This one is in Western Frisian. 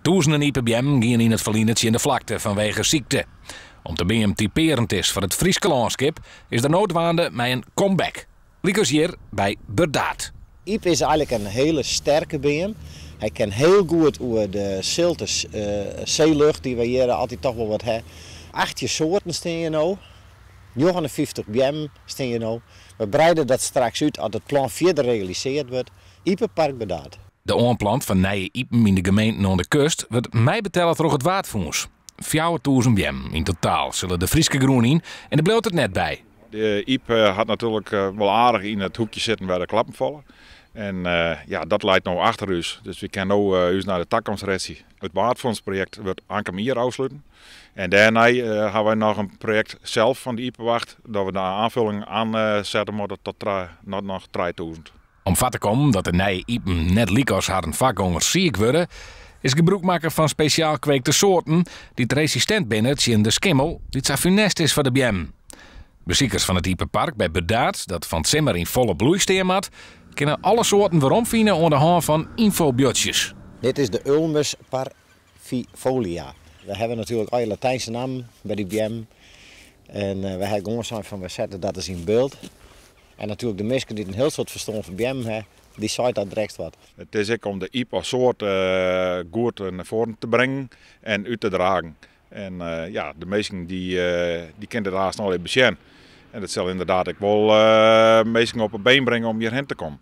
Tûzenen ipebeammen giene yn it ferline tsjin de flakte fanwege sykte. Om't de beam typearjend is foar it Fryske lânskip, is der no dwaande mei in comeback. Lykas hjir by Burdaard. Yp is eigenlik in hiele sterke beam. Hy kin hiel goed oer de silte seelucht dy't wy hjir altyd toch wol wat ha. 18 soarten stean hjir no, 59 beammen stean hjir no. We breide dat straks út as it plan fierder realisearre wurdt. Ipepark Burdaard. De oanplant fan nije ipen yn de gemeenten oan de kust wurdt meibetelle troch it Waadfûns. 4000 beammen yn totaal sille de Fryske grûn yn en dêr bliuwt it net by. De yp hat natuerlik wol aardich yn it hoekje sitten wêr de klappen falle. En ja, dat leit no achter ús. Dus wy kinne no ús nei de takomst rjochtsje. It Waadfûnsprojekt wurdt ankom jier ôfsletten. En dêrnei hawwe wy noch in projekt sels fan de Ipewacht dat we de oanfolling oansette moatte tot noch 3000. Om foar te kommen dat de nije ipen net lykas harren foargongers siik wurde, is gebrûk makke fan spesjaal kweekte soarten dy't resistint binne tsjin de skimmel dy't sa funest is foar de beammen. Besikers fan it Ipepark by Burdaard, dat fan 't simmer yn folle bloei stean moat, kinne alle soarten weromfine oan de hân fan ynfobuordsjes. Dit is de Ulmus parvifolia. We hawwe natuerlik alle Latynske nammen by dy beammen. En we hawwe gewoan sein fan we sette dat ris yn byld. En natuerlik de minsken dy't in hiel soad ferstân fan beammen hawwe, dy seit dat direkt wat. It is ek om de yp as soart goed nei foaren te bringen en út te dragen. En ja, de minsken dy kinne dit aanst noch even besjen. En dat sil ynderdaad ek wol minsken op 'e been bringe om hjirhinne te kommen.